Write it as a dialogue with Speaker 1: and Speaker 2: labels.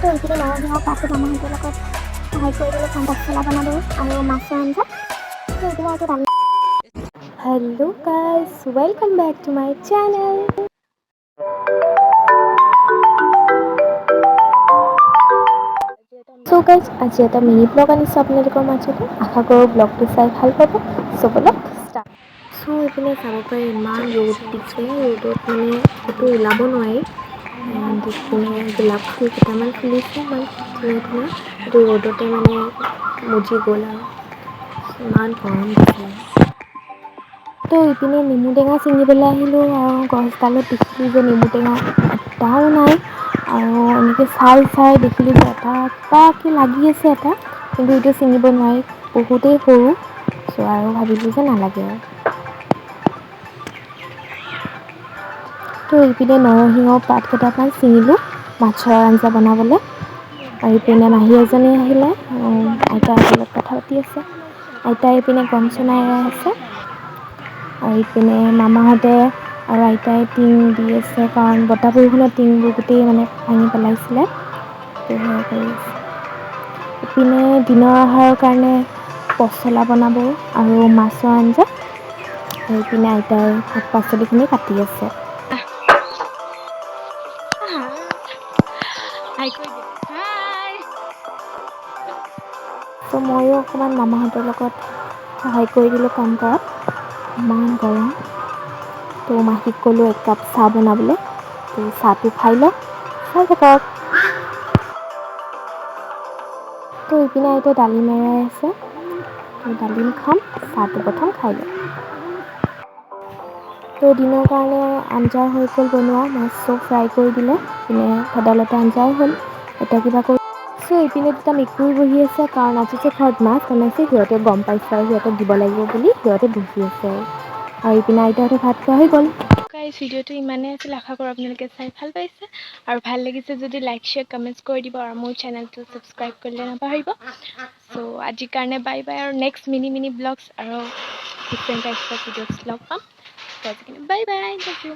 Speaker 1: তো এইপিনে নৰসিংহ পাতটো মামাহঁতৰ লগত সহায় কৰি দিলোঁ, কাৰণ পচলা বনাব আৰু মাছৰ আঞ্জা। তো এইপিনে আজি দালি।
Speaker 2: Hello guys, welcome back to my channel. So guys, আজি এটা মিনি ব্লগ আনিছোঁ আপোনালোকৰ মাজলৈ। আশা কৰোঁ ব্লগটো চাই ভাল পাব। চ' ব'লক ষ্টাৰ্ট। চ' এইপিনে চাব পাৰে, ইমান ৰ'দ দিছে। ৰ'দত মানে ক'তো ওলাব নোৱাৰি। এণ্ড ইপিনে গোলাপ ফুল কেইটামান ফুলিছে, ইমান ধুনীয়া ধুনীয়া। এইটো ৰ'দতে মানে মজি গ'ল আৰু ইমান গৰম দিছে। তো ইপিনে নেমু টেঙা ছিঙিবলৈ আহিলোঁ আৰু গছডালত দেখিলোঁ যে নেমু টেঙা এটাও নাই। আৰু এনেকৈ চাই চাই দেখিলোঁ যে এটা কিবাকৈ লাগি আছে এটা, কিন্তু এইটো ছিঙিব নোৱাৰি, বহুতেই সৰু। চ' আৰু ভাবিলোঁ যে নালাগে আৰু। তো ইপিনে নৰসিংহ পাত কেইটামান ছিঙিলোঁ মাছৰ আঞ্জা বনাবলৈ। আৰু ইপিনে মাহী এজনী আহিলে, আইতাৰ লগত কথা পাতি আছে। আইতাই ইপিনে গম চনাই আছে আৰু ইপিনে মামাহঁতে আৰু আইতাই টিং দি আছে, কাৰণ বতাহ বৰষুণত টিংবোৰ গোটেই মানে ভাঙি পেলাইছিলে। তো সেয়া কৰি আছে। ইপিনে দিনৰ আহাৰৰ কাৰণে পচলা বনাব আৰু মাছৰ আঞ্জা। আৰু ইপিনে আইতাই শাক পাচলিখিনি কাটি আছে।
Speaker 3: হাই কৰি দে, হাই।
Speaker 2: ত' ময়ো অকণমান মামাহঁতৰ লগত সহায় কৰি দিলোঁ কাম কৰাত। ইমান গৰম। তো মাহীক ক'লোঁ একাপ চাহ বনাবলৈ। তো চাহটো খাই লওক, চাই থাকক। তো ইপিনে আইতাই দালি মেৰাই আছে। তো ডালিম খাম, চাহটো প্ৰথম খাই লওঁ। তো দিনৰ কাৰণে আঞ্জা হৈ গ'ল বনোৱা, মাছো ফ্ৰাই কৰি দিলে, ইপিনে ভেদাইলতা আঞ্জাও হ'ল। এতিয়া কিবা কৰি চ' ইপিনে দুটা মেকুৰী বহি আছে, কাৰণ আজি যে ঘৰত মাছ বনাইছে সিহঁতে গম পাইছে আৰু সিহঁতক দিব লাগিব বুলি সিহঁতে বহি আছে। আৰু ইপিনে আইতাহঁতে ভাত খোৱা হৈ গ'ল।
Speaker 3: গাইজ, ভিডিঅ'টো ইমানেই আছিল। আশা কৰোঁ আপোনালোকে চাই ভাল পাইছে আৰু ভাল লাগিছে যদি লাইক, শ্বেয়াৰ, কমেণ্টছ কৰি দিব আৰু মোৰ চেনেলটো ছাবস্ক্ৰাইব কৰিলে নাপাহৰিব। চ' আজিৰ কাৰণে বাই বাই আৰু নেক্সট মিনি মিনি ব্লগছ আৰু ডিফাৰেণ্ট টাইপছ অফ ভিডিঅ'ছ লগ পাম। ত' আজিৰ কাৰণে বাই বাই, love you.